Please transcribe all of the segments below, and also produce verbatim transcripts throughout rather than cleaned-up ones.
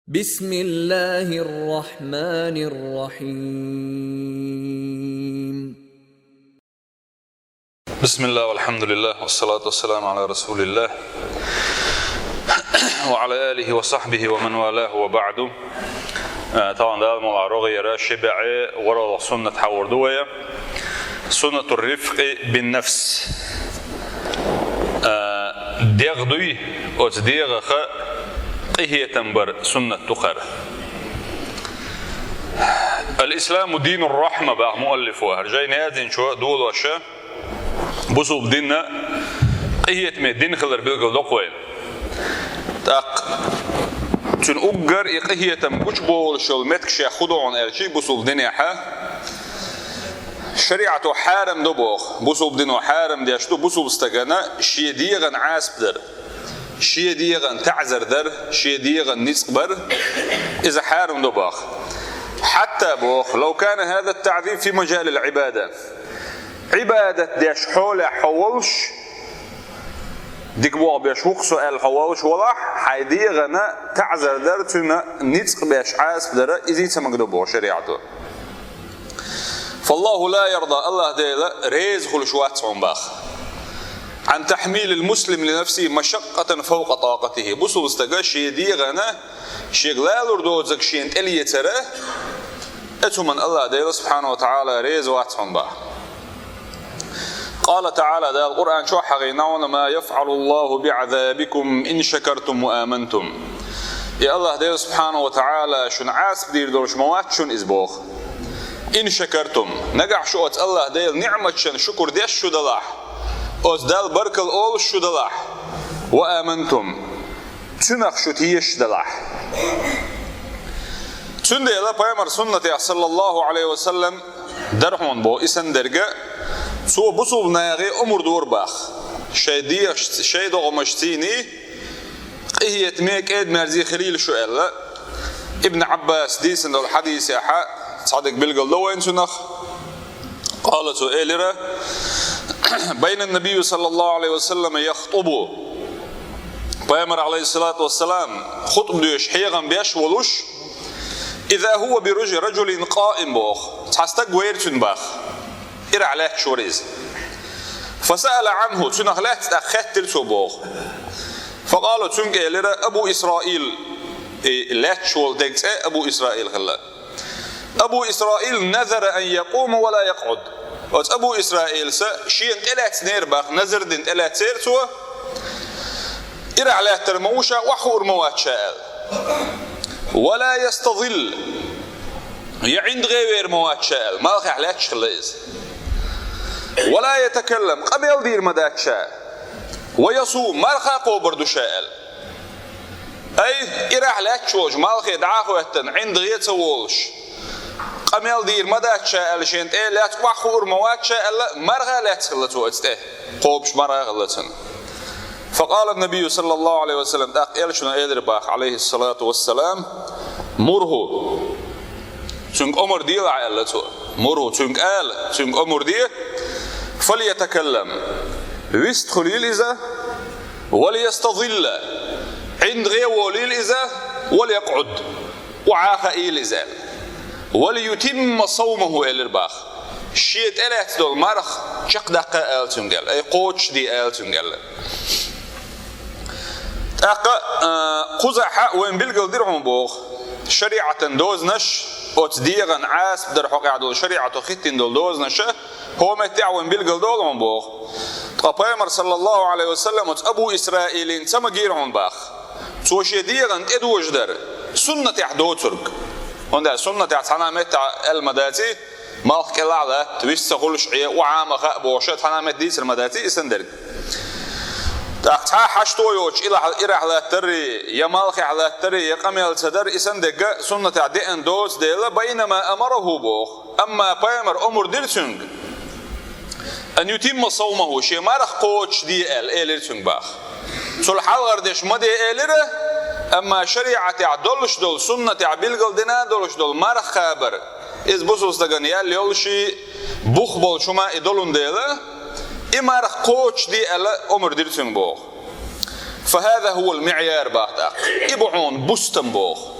بسم الله الرحمن الرحيم. بسم الله والحمد لله والصلاة والسلام على رسول الله وعلى آله وصحبه ومن والاه وبعد. Э, талан Дала мула рогъера шибаӀе воралла суннат хьавар ду вая. سنة الرفق بالنفس. Э, дегӀ дуй, оцу дегӀаха къинхетам бар суннат ду хӀара. الإسلام دين الرحمة, бах муаллифо, хӀара жайна яздинчо долоша, бусулба дин къинхетаме дин хилар билгал доккху вайна. ТӀаккха цуьнан уггар и къинхетам гучубовлуш йолу меттиг шех хӀун ду хьуна аьлча, бусулба динехьа шариӀато хьарам ду боху, бусулба дино хьарам деш ду бусулба стагана шен дегӀан Ӏазап дар, шен дегӀан таӀзар дар, шен дегӀан ницкъ бар, иза хьарам ду боху. حتى боху, لو كان هذا التعذيب في مجال العبادة. Ӏибадат деш хьолехь хьо волуш, дика боху беш ву-кх со аьлла хьо волуш валахь, хьайн дегӀана таӀзар дар, цуьнан ницкъ беш Ӏазап дара, изий ца магадо боху шариӀато. فالله لا يرضى, АллахӀ Дела реза хуьлуш вац хьуна бах, عن تحميل المسلم لنفسه مشقة فوق طاقته. Бусулба стага шен дегӀана шега лалур доцург шена тӀелецара, оцу хӀуманна АллахӀ Дела субхьанаху ва таӀала реза вац хьуна бах. قال تعالى, Дала Къуръан чохь хьахийна хьуна: ما يفعل الله بعذابكم إن شكرتم وآمنتم. И АллахӀ Дела субхьанаху ва таӀала шуна Ӏазап дийр долуш ма вац шуна иза боху. إن شكرتم, нагахь шу оцу АллахӀ Делан ниӀматашна шукур деш шу далахь, оцу Далла баркалла олуш шу далахь, وآمنتم, цуьнах шу тешаш далахь. Цундела пайхамар суннатехь, саллаллаху Ӏалайхи ва саллам, дара хьуна боху и санна дерг, цо бусулба нахе омра дора бах, шайн дегӀашца, шайн догӀмашций къинхетаме, кӀеда-мерза хилийла шу аьлла. Ибн Ӏаббаса дийцина долу хьадисехьа цхьа дерг билгал до вайна цунах. قال, цо элира: بين النبي صلى الله عليه وسلم يخطب. Пайхамар, Ӏалайхиссалату вассалам, хутба доьшуш хьехам беш волуш, إذا هو برجل قائم боху, цхьа стаг вайра цуьнан бах. Ирахь лаьтташ вара иза. فسأل عنه, цуьнах лаьцна тӀаккха хаьттира цо боху. فقال, цуьнга элира: أبو إسرائيل, и лаьтташ волу дерг цӀе Абу Исраил хилла. أبو إسرائيل نذر أن يقوم ولا يقعد. Оцу Абу Исраилса шена тӀелаьцнера бах, назар дина тӀелаьцнера цо, ирахь лаьттар ма ву ша, охьахуур ма вац ша аьлла. ولا يستظل, я ӀиндагӀе вер ма вац ша аьлла, малхехь лаьтташ хилла иза. ولا يتكلم, къамел дийр ма дац ша. ويصوم, марха кхобур ду ша аьлла. Ай, ирахь лаьтташ волуш, малхе дӀа а хӀоьттина, ӀиндагӀе а ца волуш, къамел дийр ма дац ша аьлла, шена тӀе лаьцна охьахуур ма вац ша аьлла, марха лаьцна хилла цо оцу тӀе, кхобуш марха хилла цуьнан. فقال النبي صلى الله عليه وسلم, тӀаккха элчано элира бах, Ӏалайхиссалату вассалам: مره, цуьнга омра делахь аьлла цо. مره, цуьнга ала, цуьнга омра де, فليتكلم, вист хуьлийла иза, وليستظل, ӀиндагӀе а волийла иза, وليقعد, охьа а хаийла иза аьлла. وليتم صومه элира бах. Шен тӀелаьцна долу марха чекхдаккха ала цуьнга аьлла, ай, кхочушде ала цуьнга аьлла. ТӀаккха, а, кхузахь вайн билгал дира хьуна боху, шариӀатан дозанаш, оцу дегӀан Ӏазап дар хьокъехь долу шариӀато хӀиттина долу дозанаш, хӀокху меттехь вайн билгал долу хьуна боху. Ткъа пайхамар, саллаллаху Ӏалайхи ва саллам, оцу Абу Исраилина ца магийра хьуна бах. Цо шен дегӀан тӀедожадар суннатехь доцург. ХӀунда аьлча суннатехь цхьана а меттехь аьлла ма даций, малх кӀелахь латта, вист ца хуьлуш Ӏе, охьа а ма хаьа бохуш, цхьана а метта дийцар ма даций и санна дерг. ТӀаккха цхьа а хьашто йоцуш, илахь-, ирахь латтарий, я малхехь латтарий, я къамел ца дар, и санна дерг суннатехь деана доцу дела, بينما أمره боху. Амма пайхамар омра дира цуьнга, أن يتم صومه, шен марха кхочушде аьлла, элира цуьнга бах. Цул хьалхара дерш ма де элира, амма шариӀатехь долуш долу, суннатехь билгал дина долуш долу марха кхабар, иза бусулба стагана ял йолуш, бух болчу хӀума и долун дела, и марха кхочушде аьлла, омра дира цуьнга боху. فهذا هو المعيار бах тӀаккха. И бу хьуна бустам боху.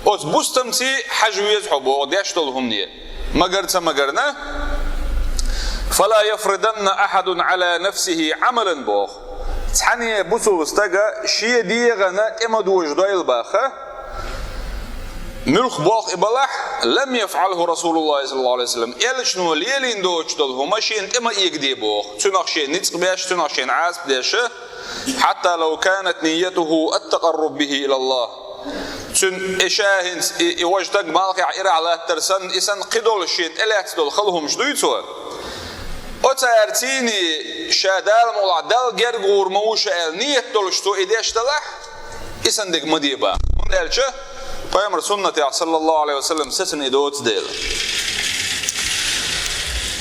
Оцу бустамций хьажа веза хьо боху деш долу хӀумане. Магар ца магарна, «فلا يفرضن أحد على نفسه عملا» боху. Цхьанне бусулба стага шен дегӀана тӀе ма дожа дойла баха, муьлх болх и балахь, «لم يفعله رسول الله صلى الله عليه وسلم», элчано лелийна доцуш долу хӀума шена тӀе ма эгадо боху, цунах шен ницкъ беш, цунах шен Ӏазап деш, «حتى لو كانت نيته التقرب به إلى الله». Цуьнан и ша хӀинца, и, и важа стаг малхехь ирахь латтар санна, и санна кхидолуш шен тӀелаьцна долу хала хӀумаш дуй цо? Оцара цийний ша Дала мукъалахь Далла гергагӀур ма ву ша аьлла, ниет долуш цо и деш далахь, и санна дерг ма де боху. ХӀунда аьлча пайхамар суннатехь, саллаллаху Ӏалайхи ва саллам, сацина и доцу дела.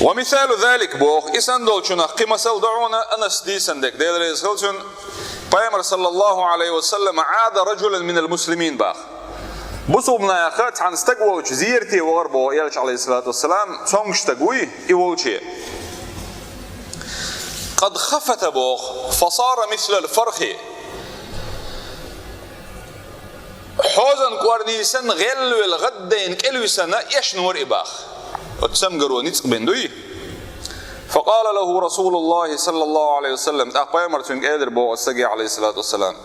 «ومثال ذلك» боху, и санна долчунах кхин масал ду хьуна Анас дийцина дерг, Дела реза хила цунна, пайхамар, саллаллаху Ӏалайхи ва саллам, «عاد رجلا من المسلمين» боху. Бусулба наха цхьана стаг волчу зерате вахара боху элча, Ӏалайхиссалату вассалам, цомгуш стаг вуй и волче. «قد خفت» боху, «فصار مثل الفرخ». Хьозан кӀорни санна гӀелвелла гӀаддайна кӀелвисана эшна вара и боху. Оцу цамгаро ницкъ бина дуй? «فقال له رسول الله صلى الله عليه وسلم», тӀаккха пайхамар цуьнга элира боху оцу стаге, Ӏалайхиссалату вассалам: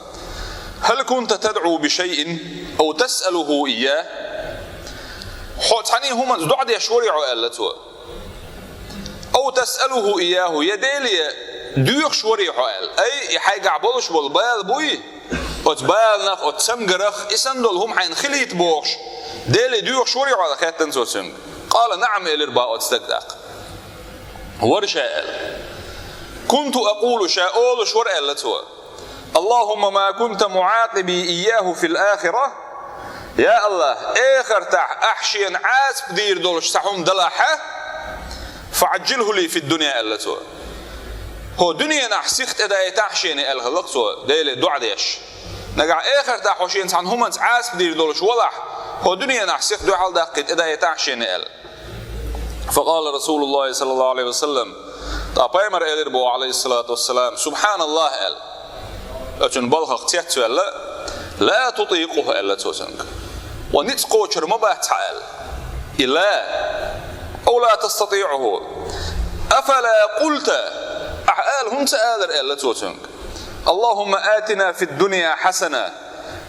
«هل كنت تدعو بشيء أو تسأله إياه؟» Хьо цхьана хӀуманца доӀа деш варий хьо, аьлла цо. «أو تسأله إياه», я Деле доьхуш варий хьо аьлла. Ай, и хьайгахь болуш болу бала буй? Оцу баланах, оцу цамгарах и санна долу хӀума хьайна хилийта бохуш, Деле доьхуш варий хьо аьлла, хаьттина цо цуьнга. «قال نعم», элира боху оцу стага тӀаккха. Вара ша аьлла. «كنت أقول», ша олуш вара аьлла цо: «اللهم ما كنت معاقبي إياه في الآخرة». Я АллахӀ, эхартахь ахь шена Ӏазап дийр долуш цхьа хӀума далахьа, «فعجله لي في الدنيا», аьлла цо. ХӀо дуьненахь сиха тӀедайтахь шена аьлла хилла цо, Деле доӀа деш. Нагахь эхартахь хьо шена цхьана хӀуманца Ӏазап дийр долуш валахь, хӀо дуьненахь сиха дуьхьал даккхий тӀедайтахь шена аьлла. «فقال رسول الله صلى الله عليه وسلم», тӀаккха пайхамар элира боху, Ӏалайхиссалату вассалам, субхьаналлахӀ аьлла. Оцуьнан балхах цецваьлла, «لا تطيقه», аьлла цо цуьнга. Ва ницкъ кхочур ма бац хьан аьлла. И «لا», «أو لا تستطيعه». «أفلا قلت», ахьа ала хӀунда ца алара, аьлла цо цуьнга. «اللهم آتنا في الدنيا حسنة».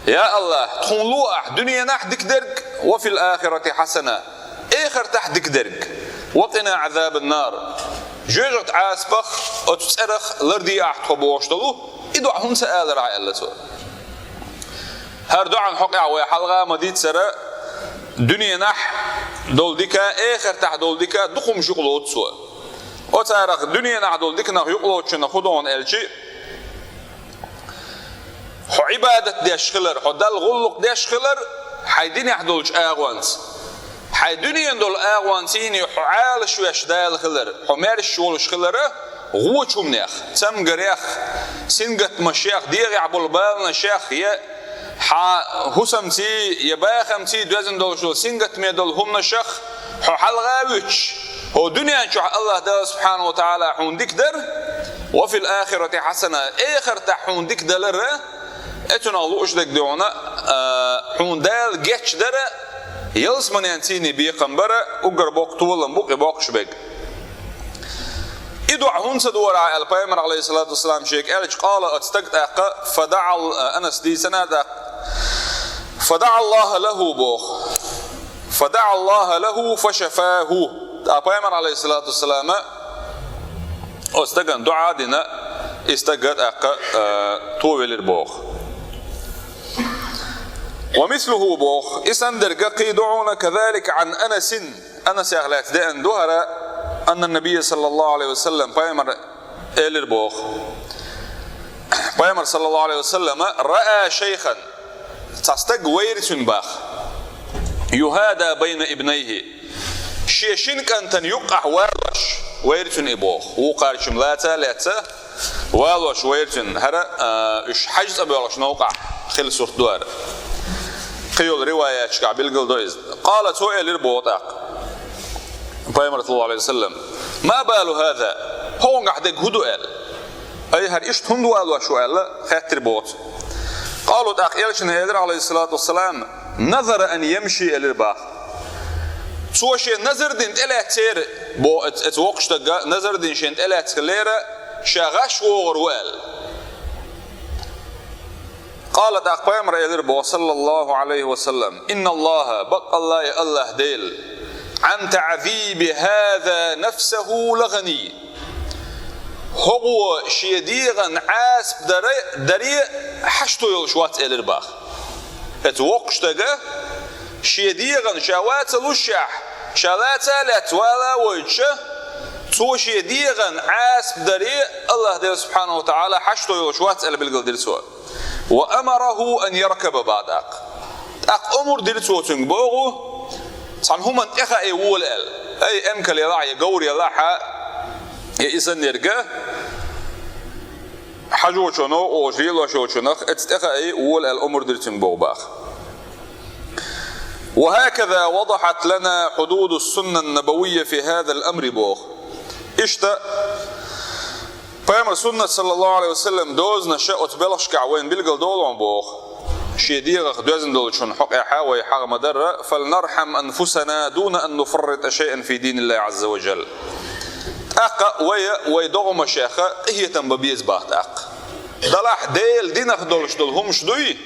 Я АллахӀ, тхуна ло ахь дуьненахь дика дерг, «وفي الآخرة حسنة», эхартахь дика дерг, «وقنا عذاب النار». Жоьжахатин Ӏазапах, оцу цӀерах ларде ахь тхо бохуш долу, и доӀа хӀунда ца алара ахьа, аьлла цо. ХӀара доӀан хьокъехь вай хьалха ма-дийццара, дуьненахь долу дика, эхартахь долу дика дукха хӀумаш юкъалоцу цо. Оцарах дуьненахь долу диканах юкъалоцучунах хӀун ду аьлча, хьо Ӏибадат деш хилар, хьо Далла гӀуллакх деш хилар, хьайн динехь долчу агӀонца. Хьайн дуьненан долу агӀонца йийна хьо Ӏалаш веш Дала хилар, хьо маьрша волуш хилара, гӀочу хӀуманех, цамгарех, сингаттамашех, дегӀехь болу баланашех, я хьан хӀусамций, я бахамций доьзна долуш долу сингаттаме долу хӀуманашах хьо хьалха а вуьтуш, хьо дуьнен чохь АллахӀ Дала субхьанаху ва таӀала хьуна дика дара, «وفي الآخرة حسنة», эхартахь хьуна дика далара, оцунах лууш дерг ду хьуна, а, хьуна Дала гечдара, ялсаманен цийний бекхам бара, уггар боккха толам бу кхин боккхуш берг. И доӀа хӀунда ца дора ахьа аьлла, пайхамар, Ӏалайхиссалату вассалам, шега аьлча, къала, оцу стага тӀаккха, фадагӀа, Анас дийцина тӀаккха, фадагӀа Аллаха лаху боху. «فدعا الله له فشفاه». ТӀаккха пайхамар, Ӏалайхиссалату вассалам, оцу стагана доӀа дина, и стаг тӀаккха, а, товелира боху. «ومثله» боху, и санна дерг кхин ду хьуна, «كذلك عن أنس». Анасех лаьцна деана ду хӀара, «أن النبي صلى الله عليه وسلم», пайхамар элира боху. Пайхамар, саллаллаху Ӏалайхи ва саллама, «رأى شيخا», цхьа стаг вайра цуьнан боху, «يهادى بين ابنيه», шен шина кӀантана юккъехь валош вайра цуьнан и боху. Вукхарчам лаца а лаьцна, валош вайра цуьнан. ХӀара, а, уьш хьаьж цӀа боьлхуш новкъахь хилла сурт ду хӀара. Кхин йолу риваяташкахь билгалдо иза. «قال», цо элира боху тӀаккха. Пайхамар, саллаллаху Ӏалайхи ва саллам: «ما بال هذا؟» ХӀокхунгахь дерг хӀун ду аьлла. «Ай, хӀара иштта хӀунда валош ву?» аьлла, хаьттира боху цо. «قالوا», тӀаккха элчано элира, Ӏалайхиссалату вассалам: نذر أن يمشي, элира боху. Цо шен назар дина тӀелаьцнера, боху, оцу, оцу воккхачу стага назар дина шен тӀелаьцна хиллера, ша гӀаш вогӀур ву аьлла. قال, тӀаккха пайхамара элира боху, صلى الله عليه وسلم: إن الله, баккъалла а АллахӀ Дела, عن تعذيب هذا نفسه لغني. ХӀокхо шен дегӀан Ӏазап даре, даре хьашто йолуш вац, элира боху. Оцу воккхачу стага шен дегӀан ша ваца лушехь, ша лаца а лаьцна вала а войтуш, цо шен дегӀан Ӏазап даре АллахӀ Дела, سبحانه وتعالى, хьашто йолуш вац аьлла билгалдира цо. وأمره أن يركب, боху тӀаккха. ТӀаккха омра дира цо цуьнга, боху, цхьана хӀуманна тӀе хаий вола аьлла. Ай, эмкал елахь а, я говр елахь а, я и санна ерг, хьажочунах, оха лелош йолчунах, оцу тӀе хаий вола аьлла омра дира цуьнга, боху, боху. وهكذا وضحت لنا حدود السنة النبوية في هذا الأمر, боху. Иштта, пайхамаран суннат, صلى الله عليه وسلم, дозанаш оцу белхашкахь вайна билгалдолу хьуна, боху. Шен дегӀах доьзна долчун хьокъехь вай хьагӀ ма-дарра, فلنرحم أنفسنا دون أن نفرط شيئا في دين الله عز وجل. ТӀаккха вай, вай догӀмашех къинхетам бан беза, боху, тӀаккха. Делахь Делан динах долуш долу хӀумаш дуй,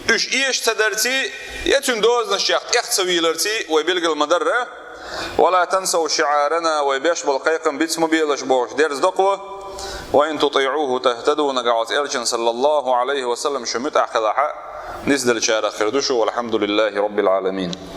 уьш эша ца дарций, я цуьнан дозанашех тӀех ца вийларций вай билгал ма-дарра, ولا تنسوا شعارنا, вай беш болу кхайкхам биц ма белаш бохуш дерзадо-кх вай, وإن تطيعوه تهتدوا, нагахь оцу элчанна, صلى الله عليه وسلم, шу муьтӀахь хилахь а, нисделлачарах хир ду шу, والحمد لله رب العالمين.